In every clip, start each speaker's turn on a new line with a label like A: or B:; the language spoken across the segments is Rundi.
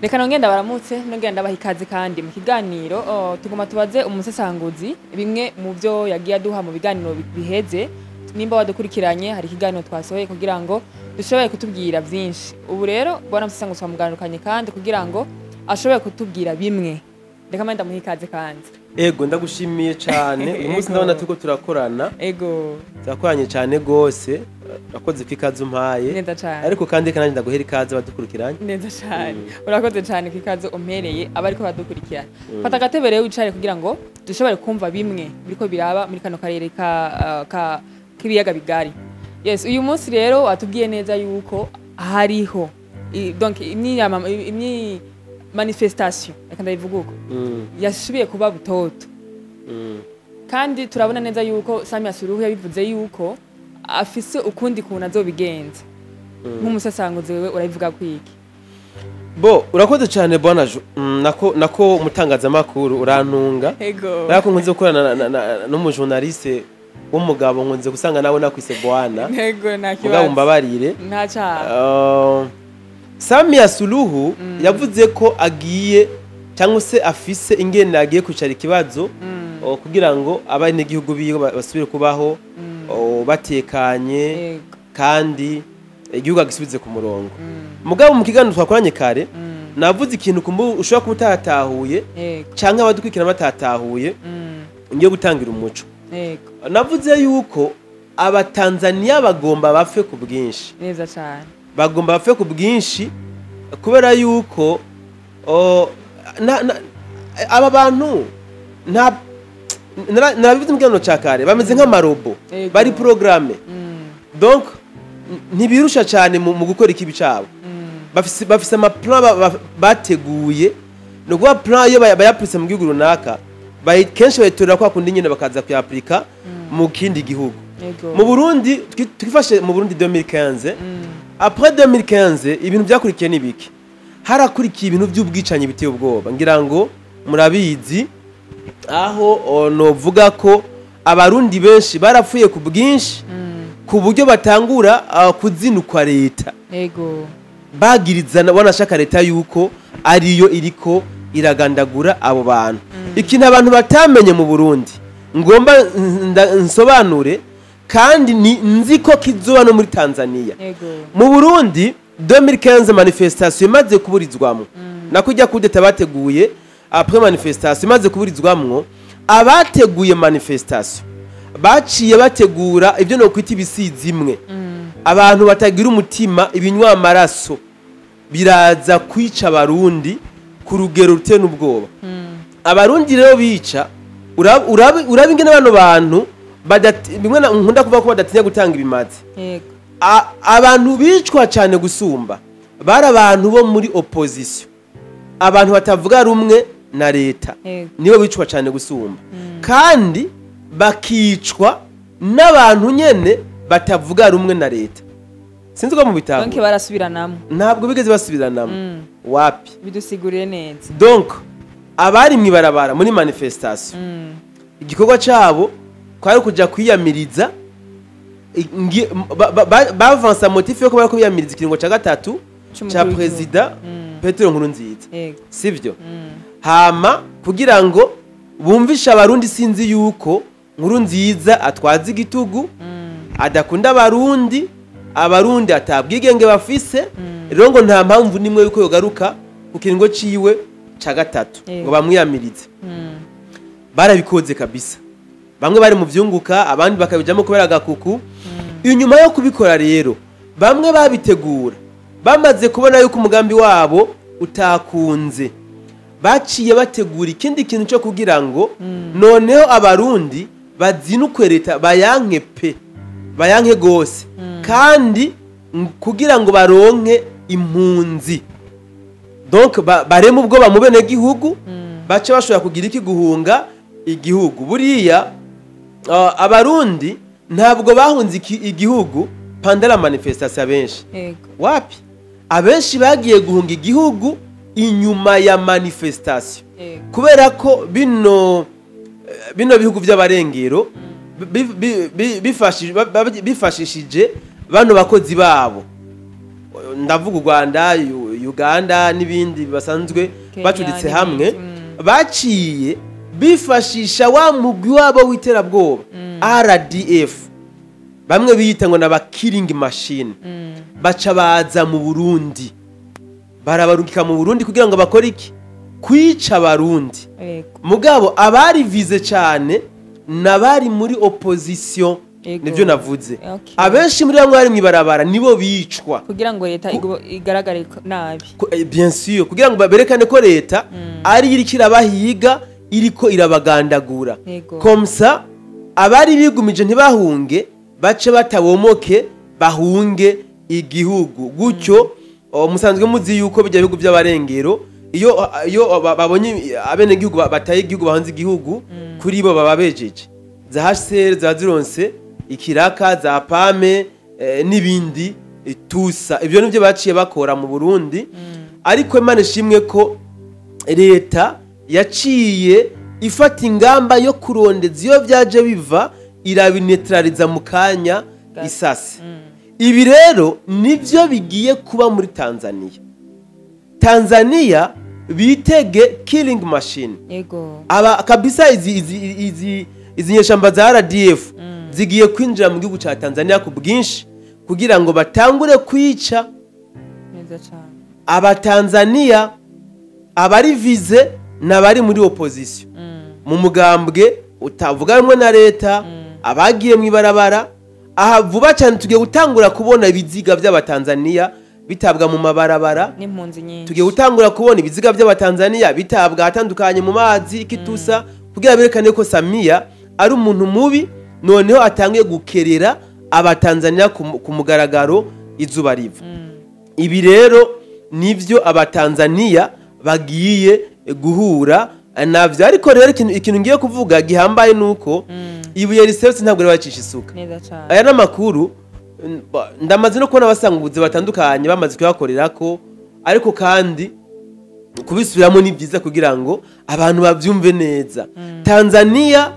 A: Reka nongenda baramutse, nongenda ndabaha ikaze kandi mu kiganiro. Tuguma tubaze umusesanguzi bimwe mu byo yagiye aduha mu biganiro biheze. Nimba wadukurikiranye, hari ikiganiro twasohoye kugira ngo dushobore kutubwira byinshi. Ubu rero bwana musesanguzi twamuganukanye kandi kugira ngo ashobore kutubwira bimwe. Reka mbe ndamuha ikaze kandi.
B: Ego, ndagushimiye cyane. Uyu munsi ndabona turiko turakorana. Turakoranye cyane gose. Urakoze ko ikaze umpaye.
A: Neza cyane.
B: Ariko kandi reka nanjye ndaguhera ikaze badukurikiranye.
A: Neza cyane, urakoze cyane ku ikaze umpereye abariko badukurikirana. Fata agatebe rero wicare kugira ngo dushobore kumva bimwe biriko biraba muri kano karere ka k'ibiyaga bigari. Yes, uyu munsi rero watubwiye neza yuko hariho donc imyi manifestation, reka ndabivuga uko, yasubiye kuba butoto. Kandi turabona neza yuko Samia Suluhu yabivuze yuko afise ukundi kuntu azobigenza. Nk'umusasanguzi wewe urabivuga kwiki?
B: Bo, urakoze cyane bwana nako umutangazamakuru, urantunga. Nako nkunze gukorana n'umujournaliste w'umugabo, nkunze gusanga nawe nakwise bwana.
A: Ego, nta
B: Mugabo
A: kibazo.
B: mbabarire.
A: Nta cyaha.
B: Samia Suluhu yavuze ko agiye cyangwa se afise ingene agiye kwicara ikibazo kugira ngo abanyagihugu biwe basubire kubaho batekanye kandi igihugu agisubize ku murongo. Mugabo mu kiganiro twakoranye kare navuze ikintu kumbu ushobora kuba utatahuye canke abadukurikirana batatahuye, ngiye gutangira umuco. Navuze yuko Abatanzaniya bagomba bapfe ku bwinshi.
A: Neza cyane.
B: Bagomba bapfe ku bwinshi kubera yuko aba bantu nta narabivuze mu kiganiro ca kare, bameze nk'amarobo. Bari programmés. Donc ntibirusha cyane mu gukora ikibi cabo. Bafise amaplan bateguye. Ni ukuvuga plan iyo bayappliqué mu gihugu runaka, kenshi bayitorera kwa kundi nyine, bakaza kuyappliqua mu kindi gihugu. Mu Burundi, twifashe mu Burundi 2015. Après 2015, ibintu byakurikiye nibiki? Harakurikiye ibintu by'ubwicanyi biteye ubwoba, ngira ngo murabizi, aho novuga ko Abarundi benshi barapfuye ku bwinshi, ku buryo batangura kuzinukwa leta. Bagirizana wanashaka leta yuko ariyo iriko iragandagura abo bantu. Ikintu abantu batamenye mu Burundi ngomba nsobanure, kandi ni nzi ko kizoba no muri Tanzania. Mu Burundi 2015, manifestation imaze kuburizwamwo, nako ijya kudeta bateguye après manifestation imaze kuburizwamwo, abateguye manifestation baciye bategura ibyo no kwita ibisizi imwe, abantu batagira umutima, ibinywa amaraso, biraza kwica Abarundi ku rugero ruteye n'ubwoba. Abarundi rero bica, uraba ingene bano bantu bimwe nkunda kuvuga ko badatinya gutanga ibimazi. Abantu bicwa cyane gusumba bari abantu bo muri opposition, abantu batavuga rumwe na leta. Nibo bicwa cyane gusumba, kandi bakicwa n'abantu nyene batavuga rumwe na leta. Sinzi ko
A: Donc
B: mubitahura.
A: Barasubiranamo.
B: Ntabwo bigeze basubiranamo. Wapi.
A: Bidusigurire neza.
B: Donc abari mw'ibarabara muri manifestation, igikorwa cabo kwari kuja kwiyamiriza bavansa motif yo kuba bariko biyamiriza ikiringo ca gatatu
A: c'umukuru
B: ca
A: w'igihugu.
B: Perezida Petero Nkurunziza. Sivyo? Hama kugira ngo bumvishe Abarundi, sinzi, yuko Nkurunziza atwaza igitugu, adakunda Abarundi, Abarundi atabwigenge bafise, rero ngo nta mpamvu nimwe yuko yogaruka ku kiringo ciwe ca gatatu, ngo bamwiyamirize. Barabikoze kabisa. Bamwe bari mu vyunguka, abandi bakabijamo kubera agakuku. Inyuma yo kubikora rero, bamwe babitegura bamaze kubona yuko umugambi wabo utakunze, baciye bategura ikindi kintu cyo kugira ngo noneho Abarundi bazinukwe leta, bayanke pe, bayanke gose, kandi kugira ngo baronke impunzi. Donc bareme ubwoba mu bene gihugu, bace bashobora kugira iki? Guhunga igihugu. Buriya Abarundi ntabwo bahunze igihugu pendant la manifestation abenshi. Wapi, abenshi bagiye guhunga igihugu inyuma ya manifestation, kubera ko bino bihugu by'abarengero bifashishije bano bakozi babo, ndavuga u Rwanda, Uganda n'ibindi basanzwe
A: Kenya
B: bacuditse
A: n'ibindi,
B: hamwe, baciye bifashisha wa mugwi wabo w'iterabwoba RDF, bamwe biyita ngo n'aba killing machine, baca baza mu Burundi, barabarungika mu Burundi kugira ngo bakore iki? Kwica Abarundi. Mugabo abari visés cyane nabari muri opposition. Nibyo navuze. Abenshi muri bamwe bari mw'ibarabara nibo bicwa.
A: Kugira ngo leta igaragare nabi.
B: Bien sûr, kugira ngo berekane ko leta ari iriko irabahiga, iriko irabagandagura. Comme ça abari bigumije ntibahunge, bace batabomoke bahunge igihugu gutyo. Musanzwe muzi yuko bijya bihugu by'abarengero, iyo babonye abenegihugu bataye igihugu, bahunze igihugu, kuri bo baba bejeje. Za HCR za zironse ikiraka, za PAME n'ibindi tusa. Ibyo nibyo baciye bakora mu Burundi. Ariko Imana ishimwe ko leta yaciye ifata ingamba yo kurondeza iyo byaje biva, irabinetraliza mu kanya isase. Ibi rero nibyo bigiye kuba muri Tanzania. Tanzania bitege killing machine. Aba kabisa izi nyeshamba za RDF zigiye kwinjira mu gihugu ca Tanzania ku bwinshi kugira ngo batangure kwica
A: Neza cyane.
B: Abatanzania abari visés n'abari muri opposition, mu mugambwe utavuga rumwe na leta, abagiye mu ibarabara. Aha vuba cyane tugiye gutangura kubona ibiziga by'Abatanzania bitabwa mu mabarabara.
A: N'impunzi nyinshi.
B: Tugiye gutangura kubona ibiziga by'Abatanzania bitabwa ahatandukanye mu mazi kitusa, kugira berekane ko Samia ari umuntu mubi, noneho atangiye gukerera Abatanzania ku mugaragaro izuba riva. Ibi rero nivyo Abatanzania bagiye guhura navyo. Ariko rero ikintu ngiye kuvuga gihambaye nuko ibuye riserutse ntabwo ribacisha isuka.
A: Neza cyane.
B: Aya n'amakuru ndamaze no kubona abasanguzi batandukanye bamaze kuyakorerako, ariko kandi kubisubiramo ni byiza kugira ngo abantu babyumve neza. Tanzania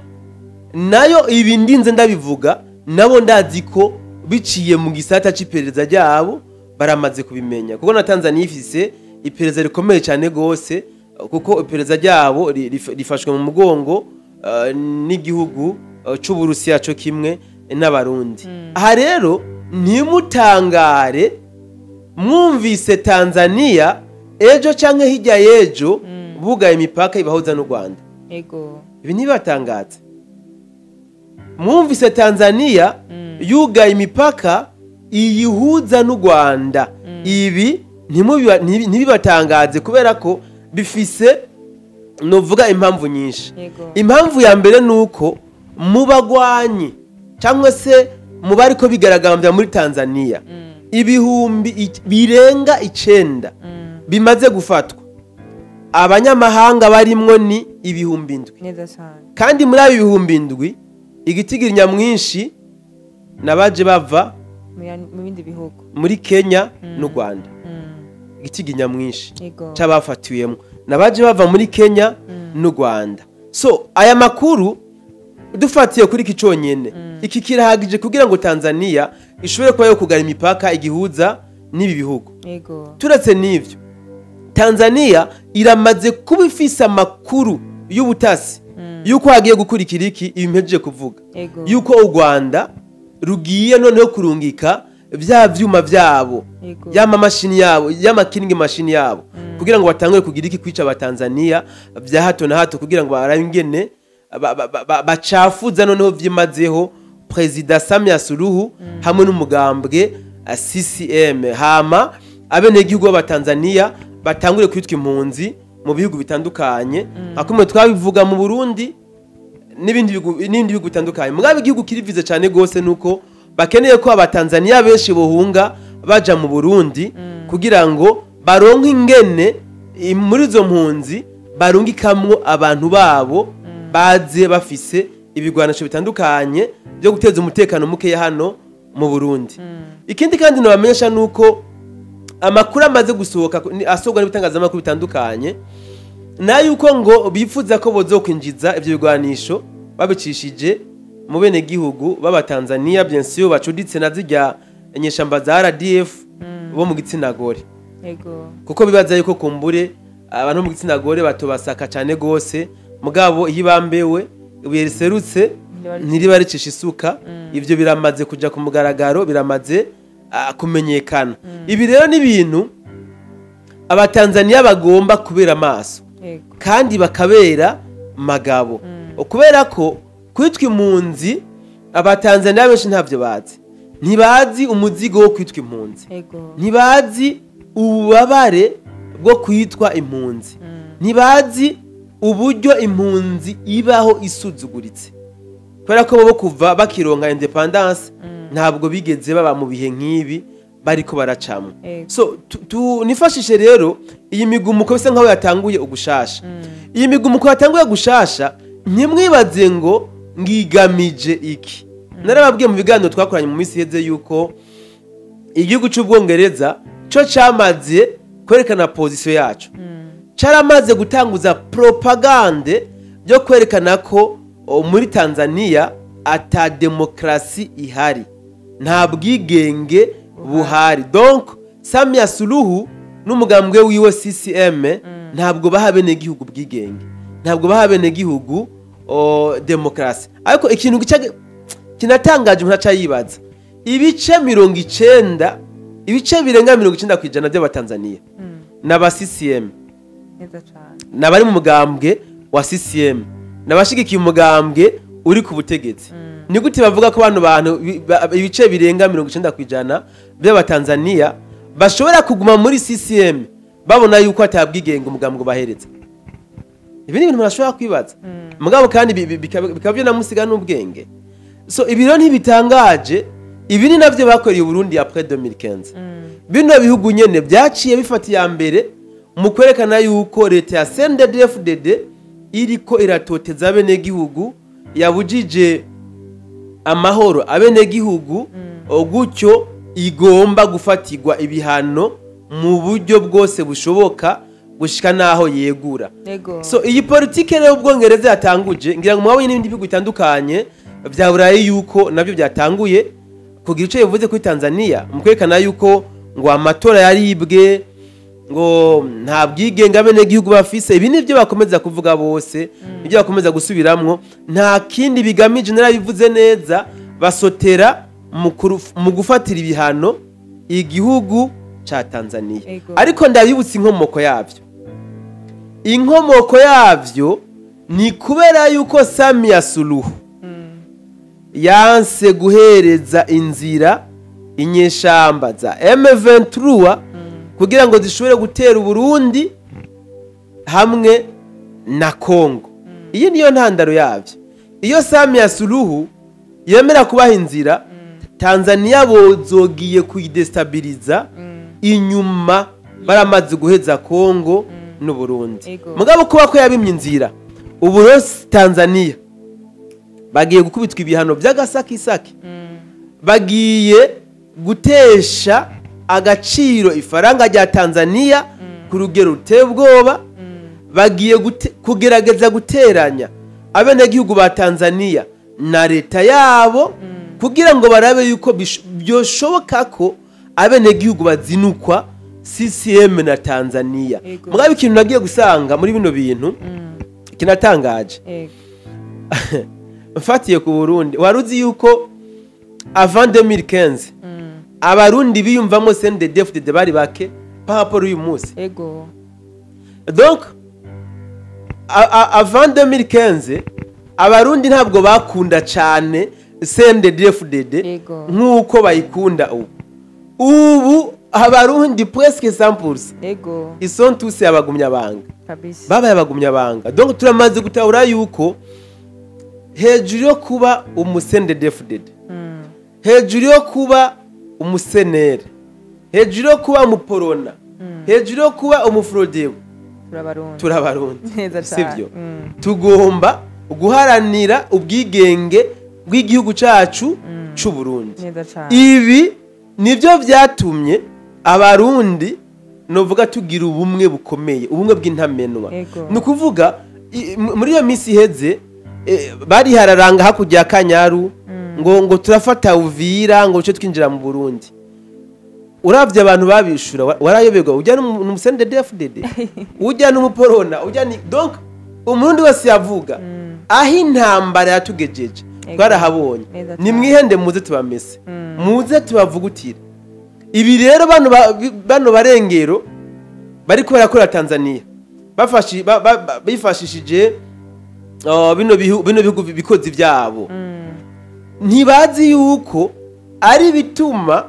B: nayo ibi ndinze ndabivuga, nabo ndazi ko biciye mu gisata c'iperereza ryabo baramaze kubimenya, kuko na Tanzania ifise iperereza rikomeye cyane gose, kuko iperereza ryabo rifashwe mu mugongo n'igihugu c'Uburusiya co kimwe n'Abarundi. Aha rero ntimutangare mwumvise Tanzania ejo canke hirya y'ejo bugaye imipaka ibahuza n'u Rwanda. Ibi ntibibatangaze mwumvise Tanzania yugaye imipaka iyihuza n'u Rwanda. Ibi ntibibatangaze kubera ko bifise novuga impamvu nyinshi. Impamvu ya mbere ni uko mu bagwanyi cyangwa se mu bariko bigaragambya muri Tanzania, ibihumbi birenga 9 bimaze gufatwa, abanyamahanga barimwo ni 7,000.
A: Neza cyane.
B: Kandi muri abo 7,000, igitigiri nyamwinshi nabaje bava
A: mu bindi bihugu,
B: muri Kenya n'u Rwanda. Igitigiri nyamwinshi c'abafatiwemo nabaje bava muri Kenya n'u Rwanda. So aya makuru dufatiye kuri iki conyene, iki kirahagije kugira ngo Tanzania ishobore kuba yo kugara imipaka igihuza n'ibi bihugu. Turetse n'ivyo, Tanzania iramaze kuba ifise amakuru y'ubutasi yuko hagiye gukurikira iki ibi mpejeje kuvuga, yuko u Rwanda rugiye noneho kurungika vya vyuma vyabo, y'ama mashini yabo, y'ama killing machine yabo, kugira ngo batangure kugira iki? Kwica Abatanzania vya hato na hato, kugira ngo barabe ingene bacafuza noneho vyimazeho Perezida Samia Suluhu hamwe n'umugambwe CCM, hama abenegihugu b'Abatanzania batangure kwitwa impunzi mu bihugu bitandukanye, nka kumwe twabivuga mu Burundi n'ibindi bihugu bitandukanye. Mugabo igihugu kiri visé cyane gose nuko bakeneye ko Abatanzania benshi bohunga baja mu Burundi, kugira ngo baronke ingene muri izo mpunzi barungikamwo abantu babo baze bafise ibigwanisho bitandukanye byo guteza umutekano mukeya hano mu Burundi. Ikindi kandi nabamenyesha nuko amakuru amaze gusohoka asohorwa n'ibitangazamakuru bitandukanye na yuko ngo bifuza ko bozokwinjiza ivyo bigwanisho babicishije mu bene gihugu b'Abatanzania, bien sûr bacuditse na zirya inyeshamba za RDF bo mu gitsina gore.
A: Yego.
B: Kuko bibaza yuko kumbure abantu mu gitsina gore batobasaka cyane gose, mugabo iyo bambewe ibuye riserutse ntiriba ricisha isuka. Ivyo biramaze kuja ku mugaragaro, biramaze kumenyekana. Ibi rero ni ibintu Abatanzania bagomba kubera amaso kandi bakabera magabo, kubera ko kwitwa impunzi Abatanzania benshi ntavyo bazi. Ntibazi umuzigo wo kwitwa impunzi, ntibazi ububabare bwo kwitwa impunzi, ntibazi uburyo impunzi ibaho isuzuguritse, kubera ko bo kuva bakironka independence ntabwo bigeze baba mu bihe nk'ibi bariko baracamo. So nifashishe rero iyi migumuko bisa nkaho yatanguye ugushasha. Iyi migumuko yatanguye gushasha, ntimwibaze ngo ngigamije iki. Narababwiye mu biganiro twakoranye mu minsi iheze yuko igihugu c'Ubwongereza co camaze kwerekana position yacu, caramaze gutanguza propagande yo kwerekana ko muri Tanzania ata demokrasi ihari, nta bwigenge buhari. Donc Samia Suluhu n'umugambwe wiwe CCM ntabwo baha bene gihugu bwigenge, ntabwo baha bene gihugu demokrasi. Ariko ikintu kinatangaje umuntu aca yibaza, ibice 90, ibice birenga 90% by'Abatanzania n'aba CCM, n'abari mu mugambwe wa CCM, n'abashigikiye umugambwe uri ku butegetsi. Ni gute bavuga ko bano bantu ibice birenga 90% by'Abatanzania bashobora kuguma muri CCM babona yuko atabwigenge umugambwe bahereza? Ibi ni ibintu murashobora kwibaza, mugabo kandi bikaba byo namusiga n'ubwenge. So ibi rero ntibitangaje, ibi ni navyo bakoreye Burundi après 2015. Bino bihugu nyene byaciye bifata iya mbere mu kwerekana yuko leta ya CNDD-FDD iriko iratoteza abenegihugu, yabujije amahoro abenegihugu, gutyo igomba gufatirwa ibihano mu buryo bwose bushoboka gushika naho yegura. So iyi politike rero Ubwongereza yatanguje, ngira ngo mwabonye n'ibindi bihugu bitandukanye vya Burayi yuko navyo byatanguye kugira ico bivuze kuri Tanzania, mu kwerekana yuko ngo amatora yaribwe, ngo nta bwigenge abenegihugu bafise. Ibi nivyo bakomeza kuvuga bose, nivyo bakomeza gusubiramwo, nta kindi bigamije. Narabivuze neza, basotera mu gufatira ibihano igihugu ca Tanzania. Ariko ndabibutsa inkomoko yavyo. Inkomoko yavyo ni kubera yuko Samia Suluhu yanse guhereza inzira inyeshamba za M23 kugira ngo zishobore gutera Burundi hamwe na Kongo. Iyi niyo ntandaro yavyo. Iyo Samia Suluhu yemera kubaha inzira, Tanzania bozogiye kuyidestabiliza inyuma baramaze guheza Kongo n'u Burundi. Mugabo kuba ko yabimye inzira, ubu Tanzania bagiye gukubitwa ibihano by'agasakisaki, bagiye gutesha agaciro ifaranga rya Tanzania ku rugero ruteye ubwoba, bagiye kugerageza guteranya abenegihugu ba Tanzania na leta yabo kugira ngo barabe yuko byoshoboka ko abenegihugu bazinukwa CCM na Tanzania. Mugabo ikintu nagiye gusanga muri bino bintu kinatangaje, mfatiye ku Burundi, waruzi yuko avant 2015 Abarundi biyumvamo CNDD-FDD bari bake par rapport uyu munsi.
A: Ego.
B: Donc avant 2015 Abarundi ntabwo bakunda cyane CNDD-FDD nkuko bayikunda ubu. Ubu Abarundi presque 100%.
A: Ego.
B: Ils sont tous abagumyabanga.
A: Kabisa.
B: Babaye abagumyabanga. Donc turamaze gutahura yuko hejuru yo kuba umu-CNDD-FDD, hejuru yo kuba umusenere, hejuru yo kuba umuporona, hejuru yo kuba umufrodebu, turabarundi. Sivyo? Tugomba guharanira ubwigenge bw'igihugu cacu c'u Burundi. Ibi nivyo vyatumye Abarundi novuga tugira ubumwe bukomeye, ubumwe bw'intamenwa. Ni ukuvuga muri iyo minsi iheze bari hararanga hakurya ya Kanyaru ngo turafata Uvira ngo cyo twinjira mu Burundi. Uravye abantu babishura, warayoberwa ujya n'umu CNDD-FDD, ujya n'umuporona, ujya ni, donc umurundi wese yavuga aho intambara yatugejeje. Twarahabonye.
A: Neza cyane.
B: Nimwihende, muze tubamese, muze tubavugutire. Ibi rero bano barengero bariko barakora Tanzania bifashishije bino bihugu bikozi byabo, ntibazi yuko ari bituma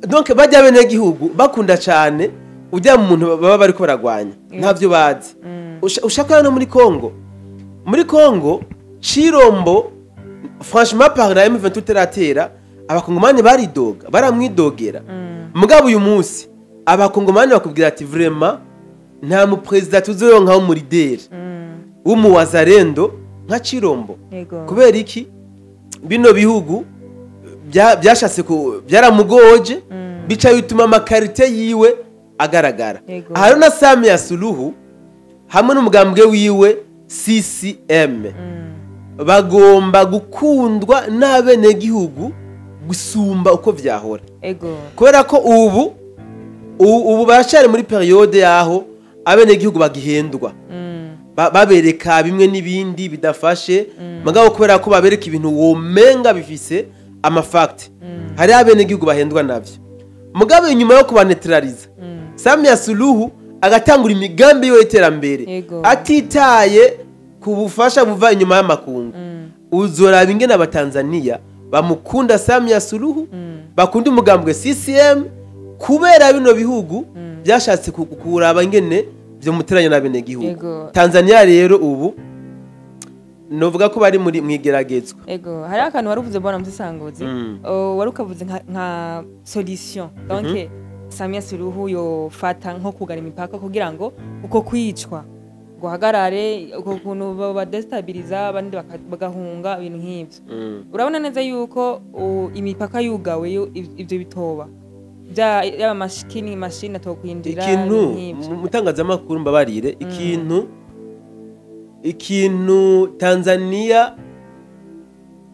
B: donc bajya bene gihugu bakunda cyane ujya mu muntu baba bariko baragwanya. Ntabyo bazi. Ushaka no muri Congo Chirombo, franchement par la M23 teratera, abakongomani baridoga, baramwidogera. Mugabo uyu munsi abakongomani bakubwira ati: "Vraiment, nta mu président tuzoronka w'umu leader w'umuwazarendo nka Chirombo." Kubera iki? Bino bihugu byashatse ku byaramugoje, bica bituma ama qualités yiwe agaragara. Aha na Samia Suluhu hamwe n'umugambwe wiwe CCM bagomba gukundwa n'abenegihugu gusumba uko vyahora, kubera ko ubu baracari muri période yaho abenegihugu bagihendwa, babereka bimwe n'ibindi bidafashe. Mugabo kubera ko babereka ibintu womenga bifise ama facts, hari abenegihugu bahendwa navyo. Mugabo inyuma yo kubanetraliza, Samia Suluhu agatangura imigambi yo y'iterambere atitaye ku bufasha buva inyuma y'amakungu, uzoraba ingene abatanzania bamukunda Samia Suluhu, bakunda umugambwe CCM, kubera bino bihugu byashatse kuraba ingene vyomuteranya n'abenegihugu. Tanzania rero ubu novuga ko bari muri mwigeragezwa.
A: Ego, hari akantu wari uvuze, bwana Musesanguzi. Oh, wari ukavuze nka solution, donc Samia Suluhu yofata nko kugara imipaka kugira ngo uko kwicwa guhagarare, uko kuntu badestabiliza abandi bagahunga, ibintu nk'ivyo. Urabona neza yuko imipaka yugawe yo ivyo bitoba bya yaba mashini mashini atokwinjira,
B: ikintu
A: ibintu nk'ivyo.
B: Mu mutangazamakuru, mbabarire, ikintu Tanzania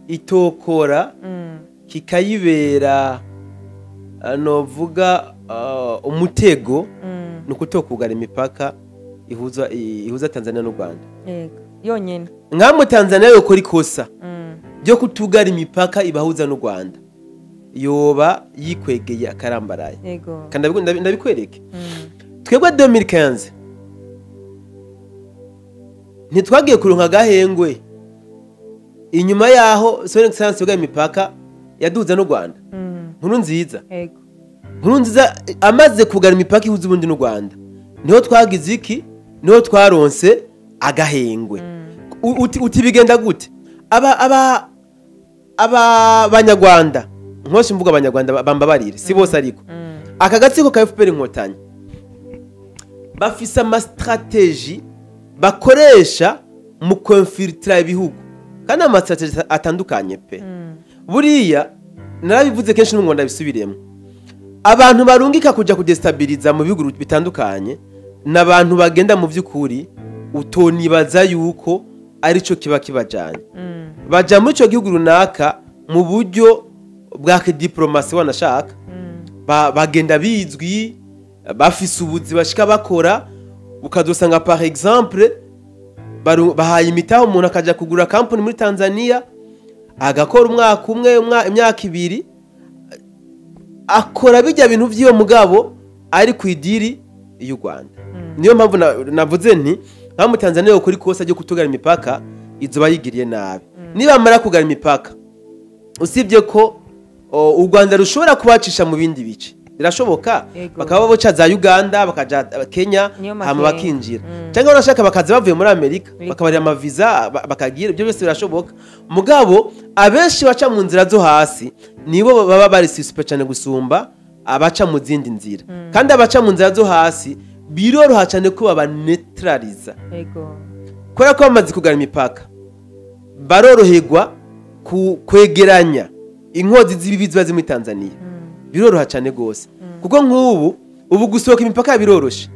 B: itokora kikayibera novuga umutego ni ukutokugara imipaka ihuza Tanzania n'u Rwanda.
A: Yego, yonyene.
B: Nkamwe Tanzania yokora ikosa ryo kutugara imipaka ibahuza n'u Rwanda, yoba yikwegeye akarambaraye. Kandi ndabikwereke. Twebwe 2015 ntitwagiye kuronka agahengwe inyuma yaho Son Excellence yugaye imipaka yaduza n'u Rwanda? Nkuru nziza. Nkuru nziza amaze kugara imipaka ihuza Uburundi n'u Rwanda, niho twagize iki? Niho twaronse agahengwe. Uti bigenda gute? Aba banyarwanda, nkoshe mvuga abanyarwanda, bambabarire, si bose, ariko aka gatsiko ka FPR Inkotanyi bafise ama stratégies bakoresha mu kwinfiltra ibihugu, kandi ama stratégies atandukanye pe. Buriya narabivuze kenshi n'ubu ngo ndabisubiremo: abantu barungika kuja kudestabiliza mu bihugu bitandukanye ni abantu bagenda mu by'ukuri utonibaza yuko arico kiba kibajanye. Baja muri ico gihugu runaka mu buryo bwa diplomasi, wanashaka bagenda bizwi, bafise ubuzi bashika bakora. Ukazosanga par exemple bahaye imitaho umuntu akaja kugura kampani muri Tanzania, agakora umwaka umwe, imyaka 2, akora bijya bintu vy'iyo, mugabo ari ku idiri y'u Rwanda. Niyo mpamvu navuze nti nka mu Tanzania yokora ikosa ryo kutugara imipaka, izoba yigiriye nabi. Nibamara kugara imipaka, usibye ko u Rwanda rushobora kubacisha mu bindi bice, birashoboka, bakaba boca za Uganda, bakaja Kenya,
A: Niyo
B: hama
A: makenga.
B: bakinjira, cyangwa barashaka bakaza bavuye muri Amerika, bakabarira amaviza, bakagira ibyo byose birashoboka. Mugabo abenshi baca mu nzira zo hasi nibo baba bari suspect cyane gusumba abaca mu zindi nzira. Kandi abaca mu nzira zo hasi biroroha cyane ko babanetraliza, kubera ko bamaze kugara imipaka baroroherwa kwegeranya inkozi z'ibibi ziba ziri muri Tanzania. Biroroha cyane rwose, kuko nk'ubu ubu gusohoka imipaka biroroshe.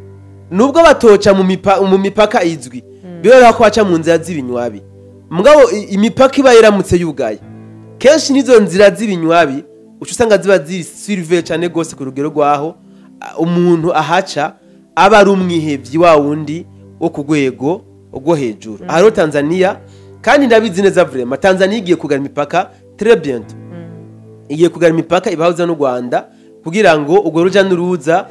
B: Nubwo batoca mu mipaka izwi, biroroha ko baca mu nzira z'ibinywabi. Mugabo imipaka iba yaramutse yugaye, kenshi n'izo nzira z'ibinywabi Uca usanga ziba ziri surveillées cyane gose ku rugero rwaho umuntu ahaca aba ari umwihevyi wa wundi wo ku rwego rwo hejuru. Hariho Tanzania, kandi ndabizi neza, vraiment, Tanzania igiye kugara imipaka très bientôt. Igiye kugara imipaka ibahuza n'u Rwanda kugira ngo urwo ruja n'uruza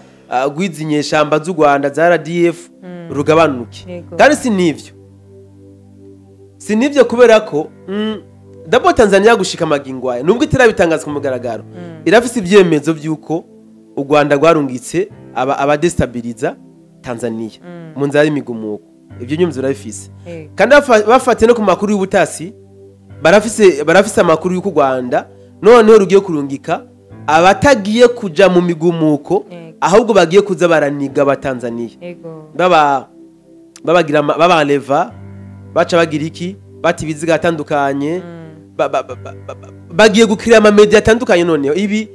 B: rw'izi nyeshamba z'u Rwanda za RDF rugabanuke. Kandi si nivyo kubera ko d'abord Tanzania gushika magingo aya, nubwo itarabitangaza ku mugaragaro, irafise ivyemezo vy'uko u Rwanda rwarungitse abadestabiliza Tanzania mu nzira y'imigumuko. Ivyo nyumviro urabifise. Kandi bafatiye no ku makuru y'ubutasi, barafise amakuru y'uko u Rwanda noneho rugiye kurungika abatagiye kuja mu migumuko, ahubwo bagiye kuza baraniga abatanzaniya, baba babagira babareva, baca bagira iki, bata ibiziga atandukanye, bagiye gukira ama médias atandukanye. Noneho ibi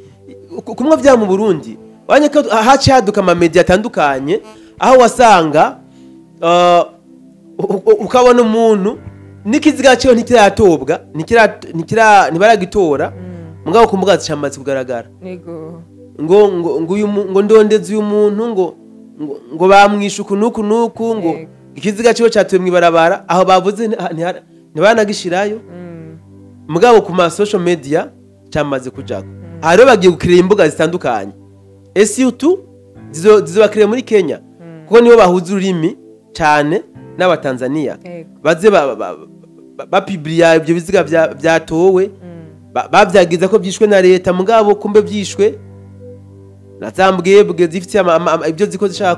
B: kumwe vya mu Burundi wanye ko haci haduka ama médias atandukanye, aho wasanga ukabona umuntu n'ikiziga ciwe ntikiratobwa, ntibaragitora, mugabo ku mbuga zicamaze kugaragara ngo uyu ngo ndondeze uyu muntu, ngo bamwishe uku nuku nuku, ngo ikiziga ciwe catuwe mw'ibarabara, aho bavuze ntibanagishirayo, mugabo ku ma social media cyamaze kujako. Aha rero bagiye gukirira imbuga zitandukanye, et surtout zizobakiriye muri Kenya, kuko nibo bahuza ururimi cyane n'Abatanzania, baze bapibliya ibyo biziga vyatowe, bavyagiza ko vyishwe na leta, mugabo kumbe vyishwe na za mbwebwe zifite ibyo ziko zishaka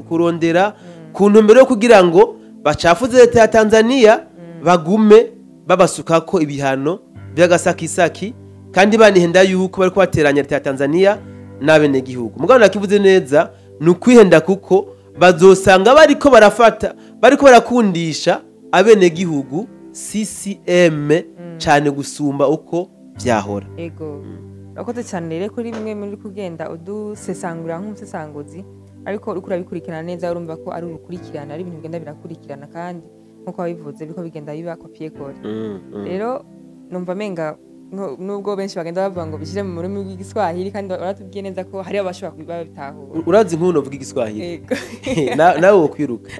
B: kurondera ku ntumbero yo kugira ngo bacafuze leta ya Tanzania, bagume babasukako ibihano by'agasakisaki, kandi banihenda yuko bariko bateranya leta ya Tanzania n'abenegihugu. Mugabo nakivuze neza, ni ukwihenda, kuko bazosanga bariko barafata, bariko barakundisha abenegihugu CCM cane gusumba uko vyahora.
A: Ego, urakoze cyane rero kuri bimwe muri kugenda udusesangura nk'umusesanguzi, ariko uriko urabikurikirana neza, urumva ko ari urukurikirana, ari ibintu bigenda birakurikirana, kandi nk'uko wabivuze biriko bigenda biba copier-coller. Rero numva menga nubwo benshi bagenda bavuga ngo bishyire mu rurimi rw'Igiswahili, kandi baratubwiye neza ko hari abashobora kuba babitahura.
B: Urazi nk'ubu uvuga Igiswahili,
A: Ego.
B: Nawe wokwiruka.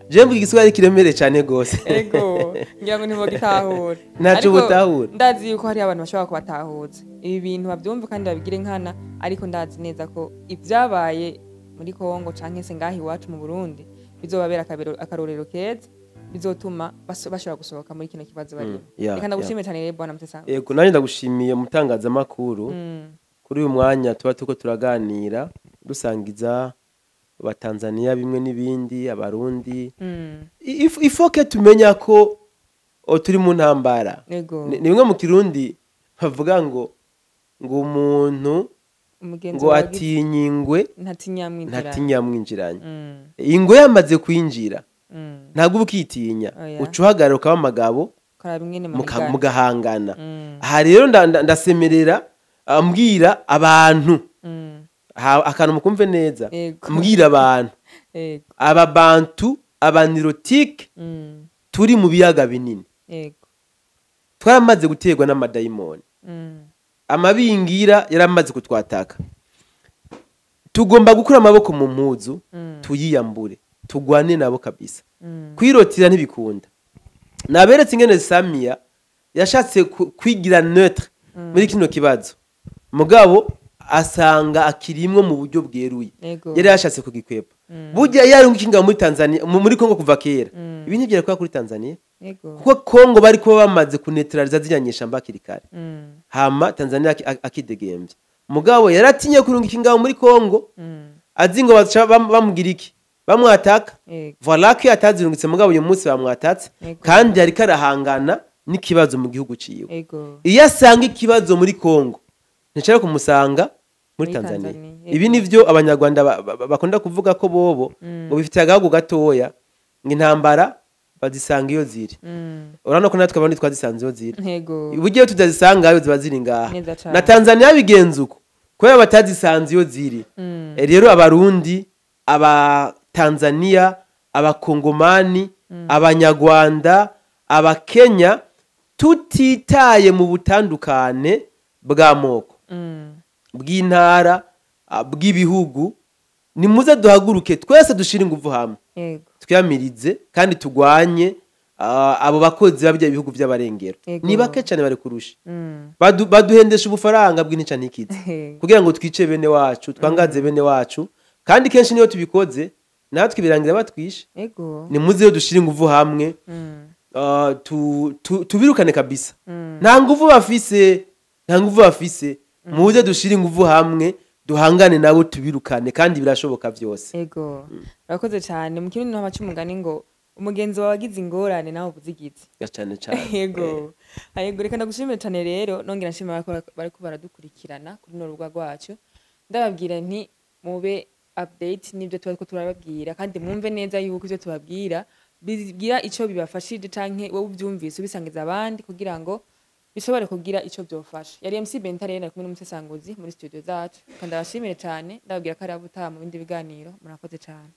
B: Jewe mvuga Igiswahili kiremereye cane gose.
A: Ego, ngira ngo ntibogitahura.
B: Ntaco
A: Ariko
B: botahura.
A: ndazi yuko hari abantu bashobora kubatahuza ibi bintu, babyumve kandi babigire nkana, ariko ndazi neza ko ibyabaye muri Kongo canke se ngaha iwacu mu Burundi bizobabera akarorero keza, bizotuma bashobora gusohoka muri kino kibazo barimo. Reka ndagushimiye cyane rero, bwana Mutesa.
B: Yego, nanjye ndagushimiye, mutangazamakuru, kuri uyu mwanya tuba turiko turaganira, dusangiza Abatanzaniya bimwe n'ibindi, Abarundi. Ifoke tumenya ko turi mu ntambara. Ni bimwe mu Kirundi bavuga ngo umuntu
A: Umugenzi
B: ngo
A: wawe
B: atinya ingwe
A: ntatinyamwinjiranye.
B: Ntatinyamwinjiranye. Ingwe yamaze kwinjira, ntabwo uba ukitinya.
A: Oya.
B: Uca uhagarara ukaba amagabo,
A: Ukaraba ingene muhigana.
B: mugahangana. Aha rero ndasemerera, mbwira abantu, akantu mukumve neza, mbwira abantu, aba Bantu, Abanirotike, turi mu biyaga binini, twaramaze guterwa n'amadayimoni, amabingira yaramaze kutwataka. Tugomba gukura amaboko mu mpuzu, tuyiyambure, tugwane nabo kabisa. Kwirotira ntibikunda. Naberetse ingene Samia yashatse kwigira neutre muri kino kibazo, mugabo asanga akirimwo mu buryo bweruye. Yari yashatse kugikwepa. Burya iyo ari ingabo muri Tanzania, muri Kongo kuva kera, ibi ntibyari kuba kuri Tanzania, kuko Kongo bari kuba bamaze kunetraliza ziriya nyeshamba hakiri kare, hama Tanzania akidegembya. Mugabo yaratinye kurungika ingabo muri Kongo, azi ngo baca bamugira iki, bamwataka. Voilà ko atazirungitse, mugabo uyu munsi bamwatatse, kandi ariko arahangana n'ikibazo mu gihugu ciwe. Iyo asanga ikibazo muri Kongo, nticara kumusanga muri
A: Muri
B: Tanzania.
A: Tanzania.
B: Ibi nivyo Abanyarwanda bakunda kuvuga ko bobo ngo bifitiye agahugu gatoya, ngo intambara bazisanga iyo ziri. Urabona ko natwe abandi twazisanze iyo ziri. Uburyo iyo tutazisangayo ziba ziri ngaha.
A: Neza cane.
B: Na Tanzania bigenza uko kubera batazisanze iyo ziri. Rero Abarundi, Abatanzania, Abakongomani, Abanyarwanda, Abakenya, tutitaye mu butandukane bw'amoko. Bw'intara, bw'ibihugu, nimuze duhaguruke twese, dushire inguvu hamwe, twiyamirize kandi tugwanye abo bakozi babijya bihugu by'abarengero. Ni bake cyane bari kurusha. Baduhendesha ubufaranga bw'intica ntikize kugira ngo twice bene wacu, twangaze bene wacu, kandi kenshi niyo tubikoze natwe birangira batwishe. Nimuze rero dushire inguvu hamwe, tubirukane kabisa. Nta nguvu bafise, nta nguvu bafise. Muze dushire inguvu hamwe, duhangane nabo, tubirukane, kandi birashoboka byose.
A: Ego, urakoze cyane. Mu Kirundi niho baca umugani ngo umugenzi wawe agize ingorane nawe ubuzigize.
B: Ya, cyane cyane.
A: Yego, reka ndagushimire cyane rero, nongera nshimira bariko baradukurikirana kuri runo rubuga rwacu. Ndababwira nti mube update n'ibyo tuba turiko turababwira, kandi mwumve neza yuko ivyo tubabwira bigira ico bibafashije, canke wowe ubyumvise ubisangiza abandi kugira ngo bishobore kugira ico byofasha. Yari MC Benta rero, ari kumwe n'umusesanguzi muri studio zacu. Kandi abashimire cyane, ndababwira ko ari abutaha mu bindi biganiro. Murakoze cyane.